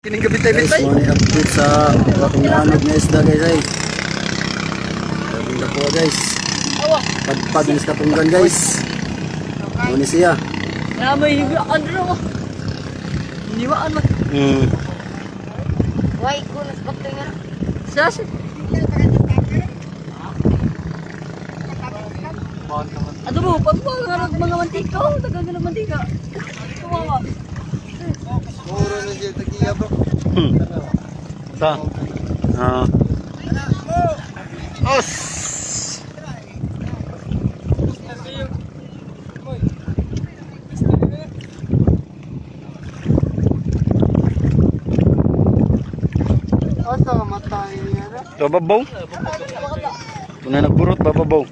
Kining gabi tayo Guys, bitay. mo ni update sa atong naanod nga isda, guys, ay. Grabing nakuha, guys. Padpad ni sa katunggan, guys. Mo ni siya. Na may hiwaan ro. Hiwaan man. Why ko nas bakto nga? Sas. Ato mo, pagbuang nga ro mga mantika, oh, tagal ng mantika. Tumawa. Muro na siya tagiya, bro. Sa. Ah. Os. Asa matay niya na? Bababaw. Muna nagburot, bababaw.